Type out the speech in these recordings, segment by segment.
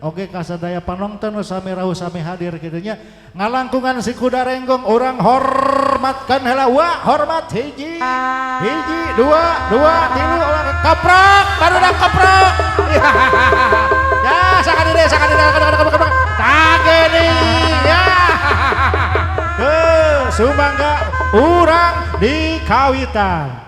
Oke kasadaya panonton sami rawuh sami hadir kitu nya ngalangkungan si kuda renggong urang hormatkan heula wa hormat hiji hiji dua dua tilu kaprak barudak kaprak ya sakadire sakadire kaprak tageni ya heuh sumangga urang di kawitan.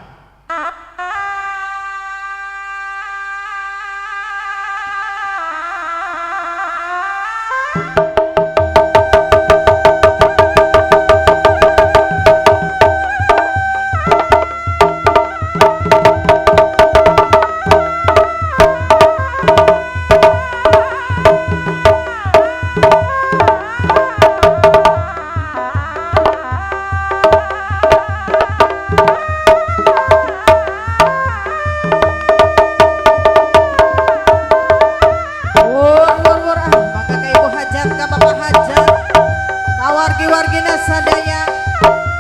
Hajat ka Bapak Hajat, ka wargi-wargina sadaya,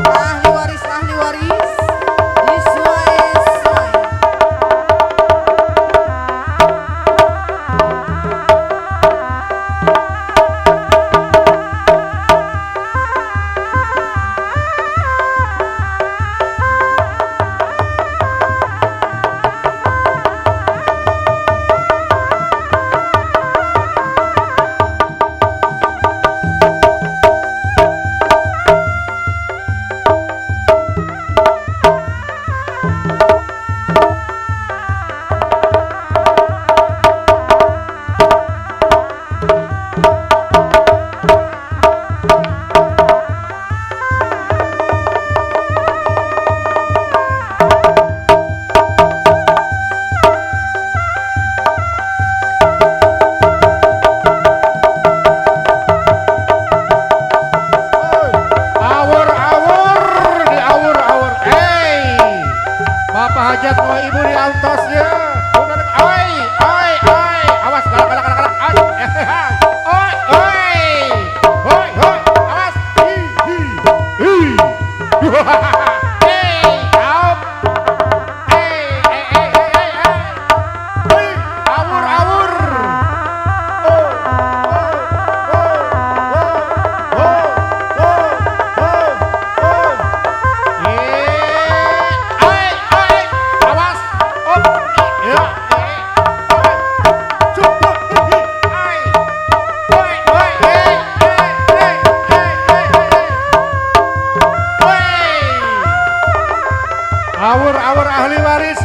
ka ahli waris ahli waris di suai-suai. Awur awur di awur awur. Hey, Bapak Hajat mau ibu di antosnya. Oi oi oi, awas galak galak galak galak. Oi oi oi oi, awas. Hi hi hi. Hey, up. Hey hey hey hey hey. Hey, awur awur. Oh oh oh oh oh oh oh oh. Eh, ai ai, awas. Op, ya, eh, oi. Cukup, hi, ai. Oi, oi, eh, eh, eh, eh, eh, eh. Oi. Awur awur ahli waris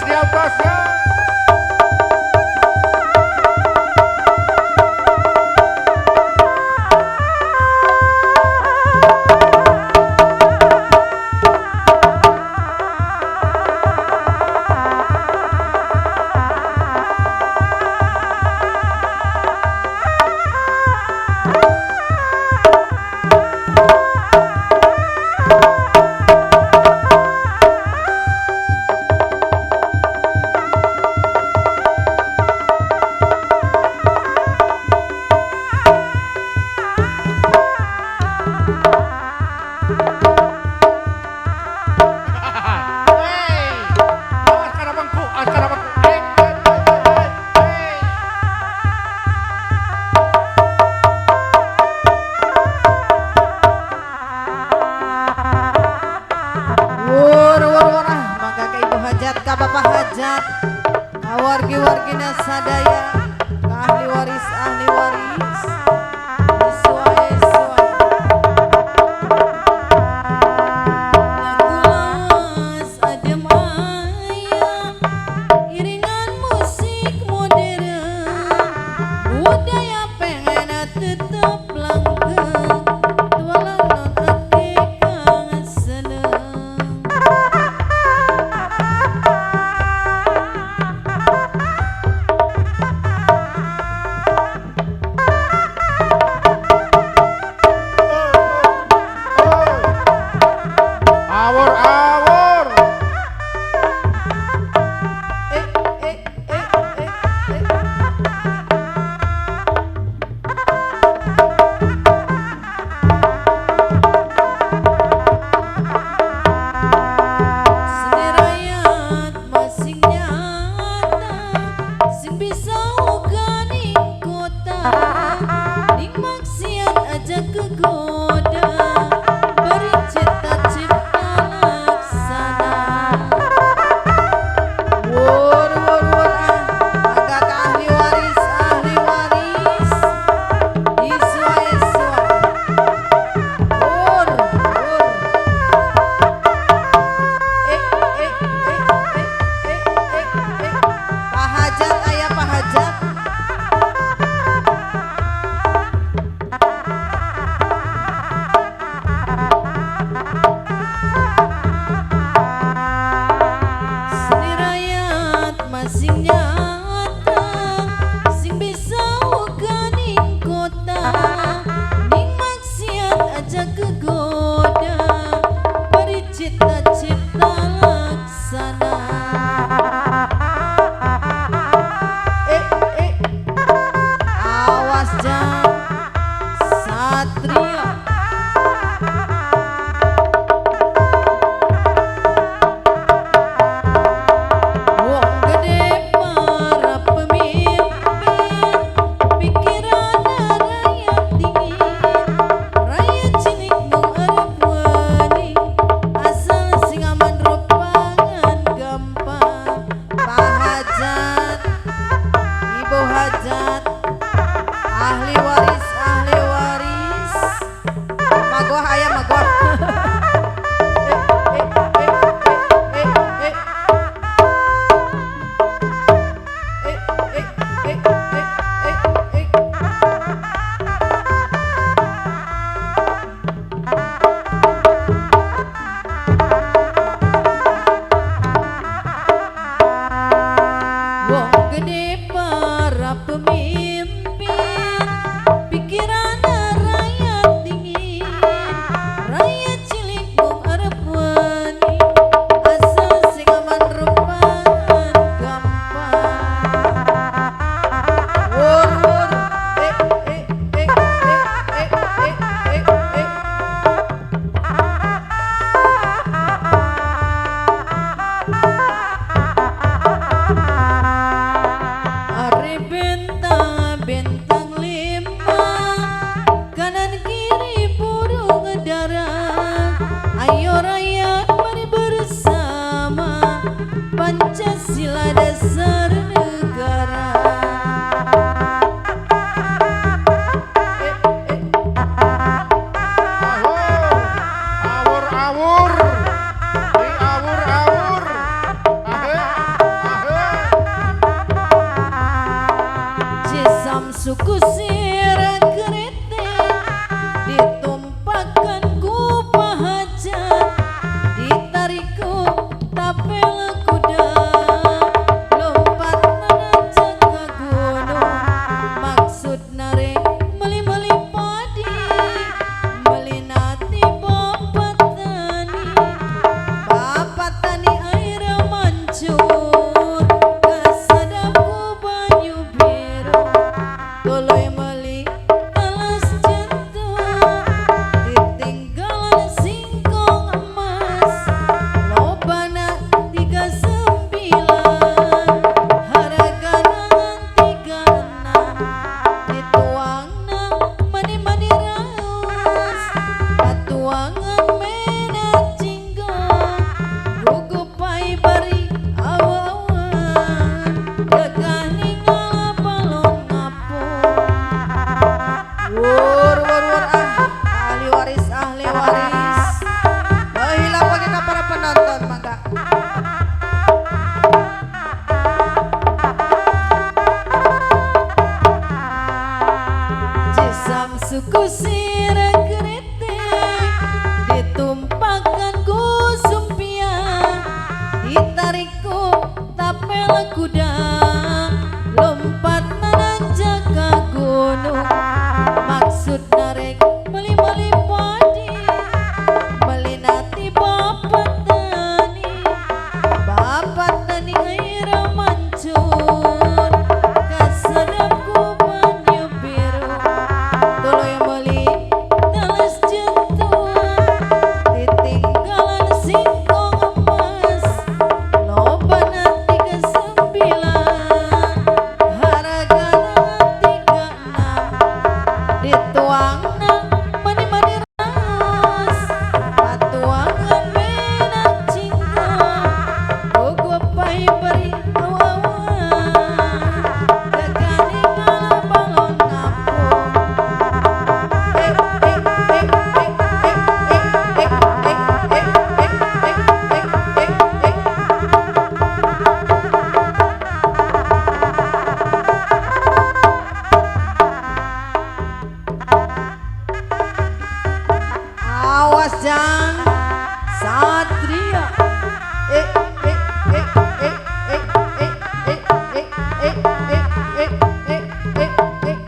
di atas ya. Hey, awas kana bangku, awas kana bangku. Hey, hey, hey, hey, hey. Wur wur wur ah, mangga ka Ibu Hajat ka Bapak Hajat, ka wargi-wargina sadaya, ka ahli waris ahli waris di suai-suai. Lagu lawas adem ayam, iringan musik modern, budaya pengen tetep langgeng, tualan non ake kang seneng. Kusir kritik ditumpahkan ku sumpia, ditarik ku tapel kuda, lompat nanjak ke gunung. Maksud narek beli-beli padi, beli nati bapak tani, bapak tani air mancur, kasedap ku banyu biru, tuluy beli teles jentur, ditinggalan singkong emas, loba nanti ke-9, hargana 36, dituangna mani-mani ras, patuangan menak jingga, bogo pai beri awawan, gagane ngalah balon ngapung. Eh eh eh eh eh eh eh eh eh eh eh eh eh. Awas jang Satria. Eh eh eh eh eh eh eh eh eh eh eh eh eh eh.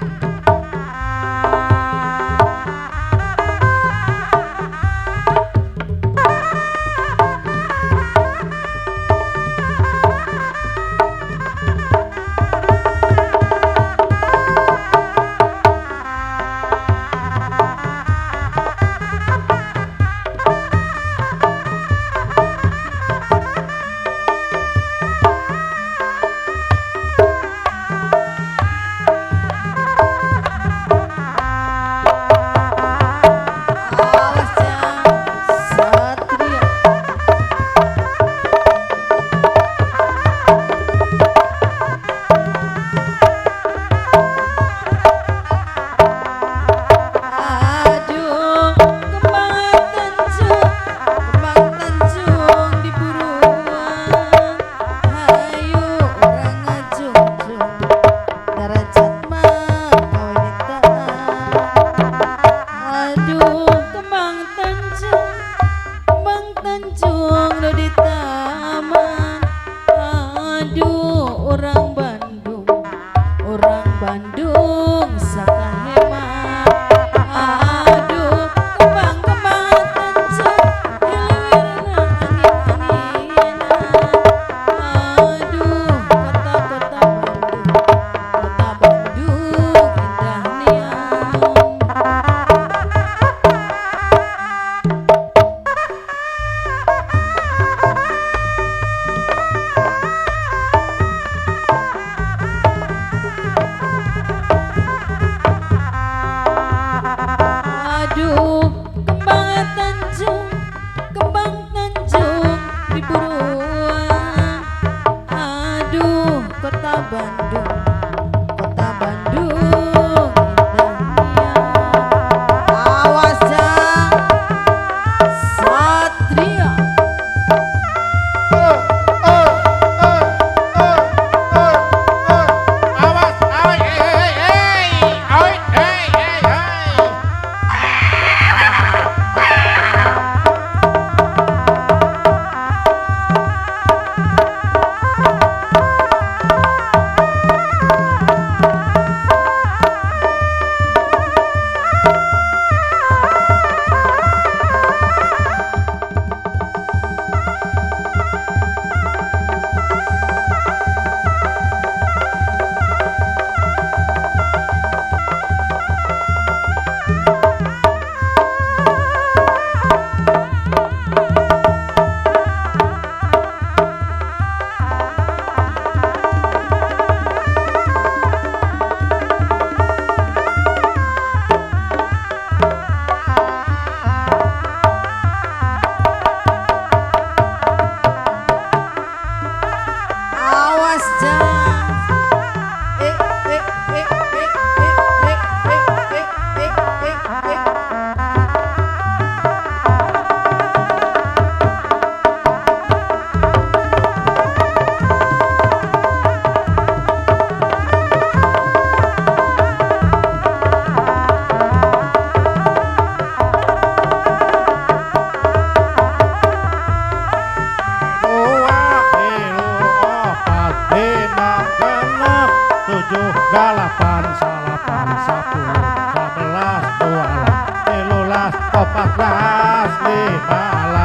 14 15.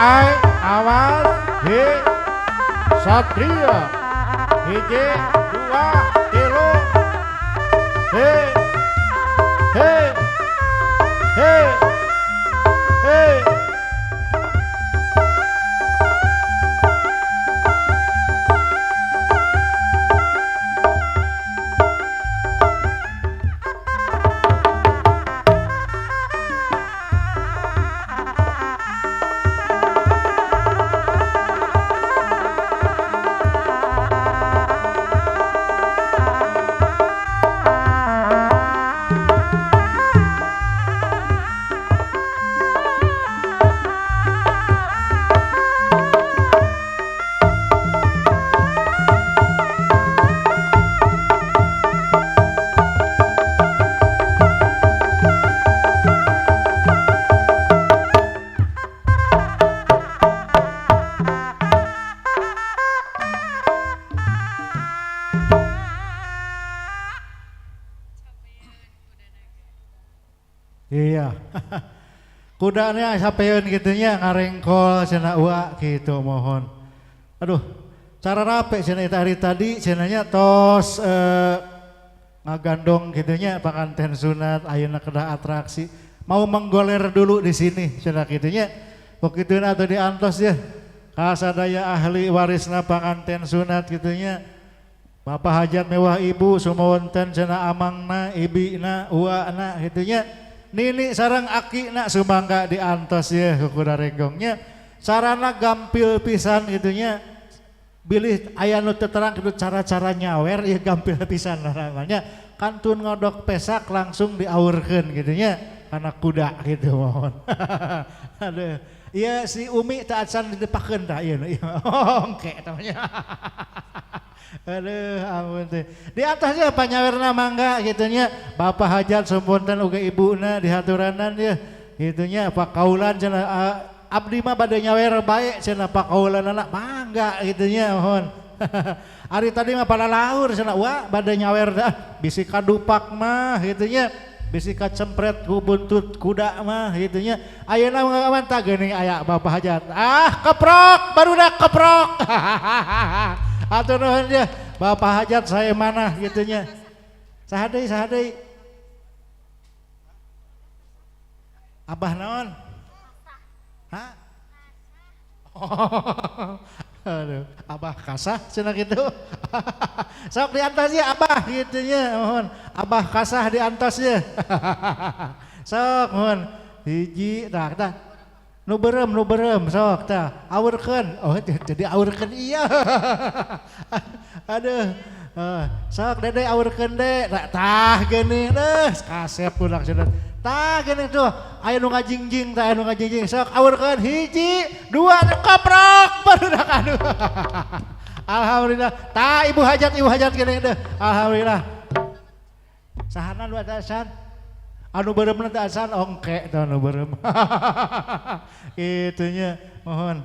Ai awas he Satria hiji dua tilu he he he he. Iya. Kudanya sapeun gitu nya ngarengkol cenah ua gitu mohon. Aduh, cara rape cenah eta hari tadi cenahnya tos ngagandong gitu nya panganten sunat ayeuna kedah atraksi. Mau menggoler dulu di sini cenah kitu nya. Begituna atuh diantos ya. Kasadaya ahli warisna panganten sunat kitu nya. Bapak hajat mewah ibu sumawonten cenah amangna, ibina, uana kitu nya. Nini sareng aki nak sumangga diantos ya kuda renggongnya sarana gampil pisan gitunya bilih aya nu teu terang kitu cara-cara nyawer ya gampil pisan namanya kantun ngodok pesak langsung diaurkeun gitunya karena kuda gitu mohon. Aduh iya si Umi tak acan didepakeun tah ieu ongke namanya. Aduh ampun teh. Di atasnya panyawerna mangga gitunya Bapak hajat sumpunten uga ibuna dihaturanan ya gitunya pakaulan cenah abdi mah bade nyawer bae cenah pakaulanana mangga gitunya mohon. Ari tadi mah palalaur cenah wah bade nyawer dah bisi kadupak mah gitunya bisi kacempret ku buntut kuda mah gitunya ayeuna mah tah geuning aya Bapak hajat ah keprok barudak keprok. Atur nuhun ya Bapak hajat saya mana gitunya. Saha deui saha deui? Abah naon? Hah? Oh, aduh, abah kasah cenah kitu. Sok diantos ya abah gitunya mohon. Abah kasah diantos ya. Sok mohon. Hiji tah tah. Nu berem sok tah aurkeun. Oh jadi aurkeun iya. Aduh. Sok dede aurkeun de. Tah geuning deuh kasep budak cenah. Tah geuning tuh aya nu ngajingjing tah aya nu ngajingjing sok aurkeun hiji dua keprok barudak aduh. Alhamdulillah. Tah ibu hajat geuning deuh. Alhamdulillah. Sahana nu atasan? Anu beureumna teh asan ongke teh anu beureum. Itunya mohon.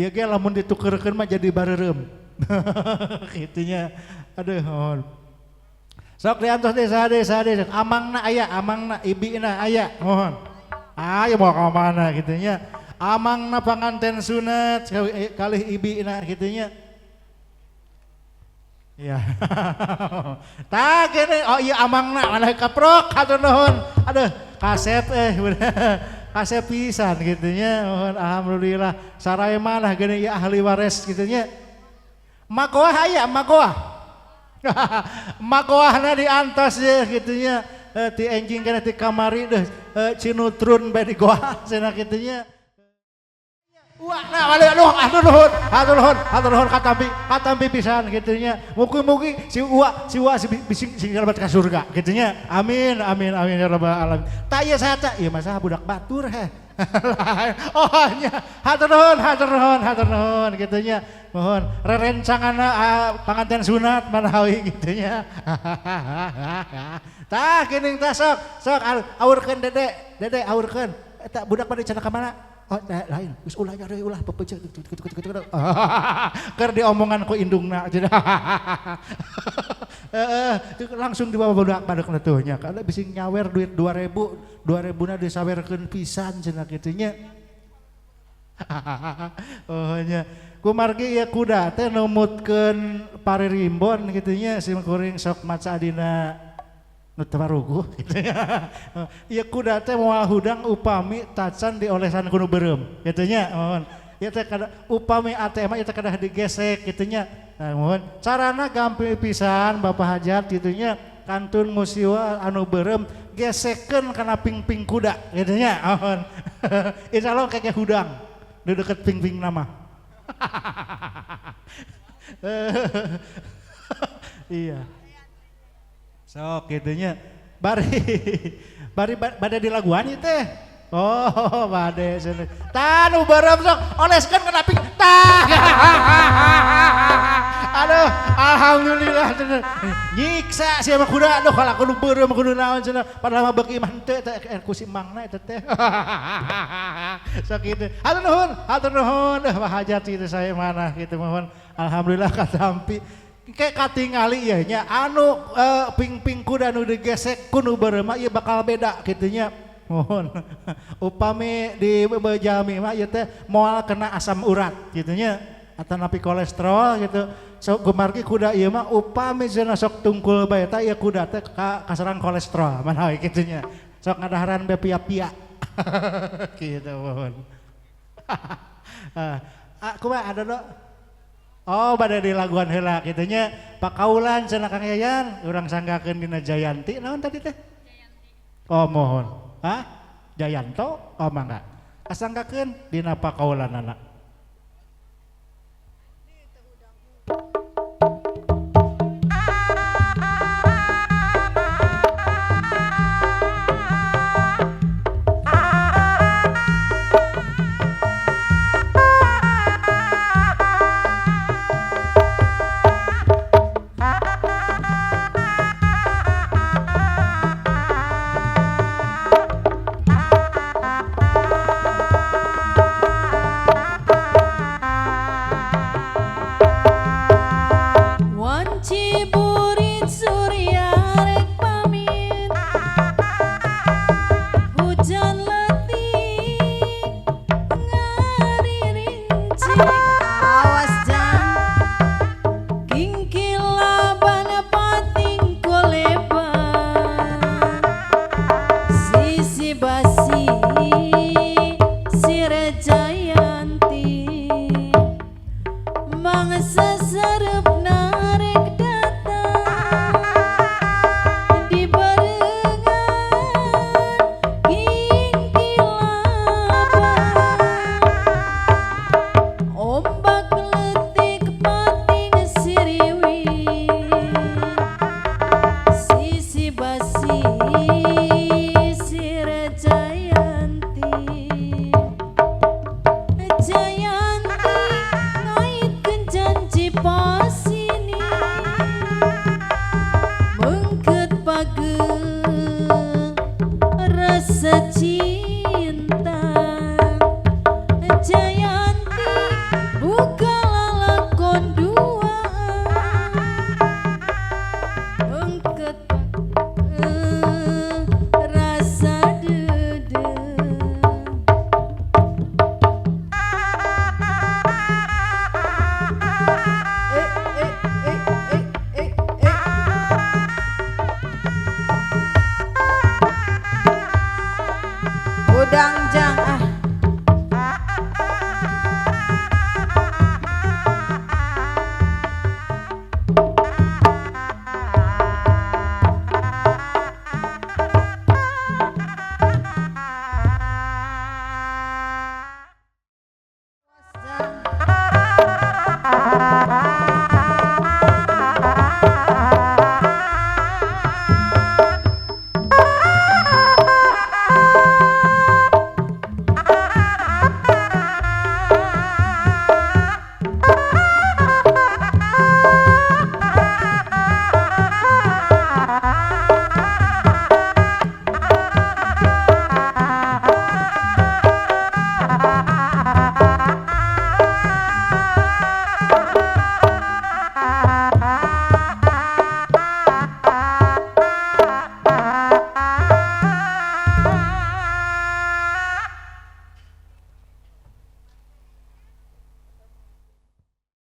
Ieu ge lamun ditukeurkeun mah jadi bareureum. Kitunya. Aduh mohon. Sok diantos deui saha deui amangna aya, amangna ibina aya mohon. Ayo mau ka mana kitunya. Amangna panganten sunat kalih ibina kitunya. Iya. Tah gini, oh iya amangna mana kaprok hatur nuhun. Aduh, kasep kasep pisan gitunya. Mohon alhamdulillah. Sarai manah gini ya ahli waris gitunya. Magoah aya, magoah. Magoahna diantos ye gitunya. Ti enjing kana ti kamari deuh cinutrun bae di goah cenah gitunya. Wah, nah, aduh, aduh, nuhun, aduh, nuhun, aduh, nuhun, katampi pisan gitunya. Mugi-mugi si uwa, si bising sing lebet ka surga gitunya. Amin, amin, amin ya rabbal alamin. Tak ieu saha tah? Ieu mah saha budak batur heh. Oh nya, hatur nuhun, hatur nuhun, hatur nuhun gitunya. Mohon rerencanganna panganten sunat manawi gitunya. Tah geuning tah sok, sok aurkeun dede, dede aurkeun. Eta budak bade cenah ka mana? Oh, lain, geus ulah nyari ulah pepeuceut gitu. Keur diomongan ku indungna. Langsung dibawa budak badak tuh nya. Kada bisi nyawer duit 2000, 2000-na disawerkeun pisan cenah kitu nya. Oh nya kumargi ieu kuda teh numutkeun paririmbon kitu nya sim kuring sok maca dina nu teu baruguh kitu nya. Ieu kuda teh moal hudang upami tacan diolesan ku nu beureum kitu nya mohon. Ieu teh kada upami ATM ieu teh kedah digesek kitu nya. Nah, mohon carana gampil pisan Bapak Hajat kitu nya kantun musiwa anu beureum gesekeun kana pingping kuda kitu nya mohon. Insyaallah keke hudang di deket pingping nama. Iya. Sok kitu nya. Bari bari bade dilaguan ieu teh. Oh, bade cenah. Tah nu beureum sok oleskeun kana ping tah. Aduh, alhamdulillah cenah. Nyiksa sia mah kuda aduh kalau kudu beureum kudu naon cenah. Padahal mah beuki mah henteu teh ku si mangna eta teh. Sok kitu. Hatur nuhun, hatur nuhun. Pak Hajat kitu saya mana kitu mohon. Alhamdulillah katampi. Kayak katingali ieu nya anu ping-ping kuda nu digesek ku nu beureum mah ieu bakal beda kitu nya. Mohon. Upami di jalmi mah ieu teh moal kena asam urat kitu nya atanapi kolesterol gitu. Sok gumargi kuda ieu mah upami cenah sok tungkul bae tah ieu kuda teh kaserang kolesterol manawi kitu nya. Sok ngadaharan be pia-pia. Kitu mohon. Kumaha ada do? Oh bade dilaguan heula kitu nya. Pakaulan cenah Kang Yayan urang sanggakeun dina Jayanti naon tadi teh? Jayanti. Oh mohon. Hah? Jayanto? Oh mangga. Asanggakeun dina pakaulanana. Sisi basi Sire Jayanti.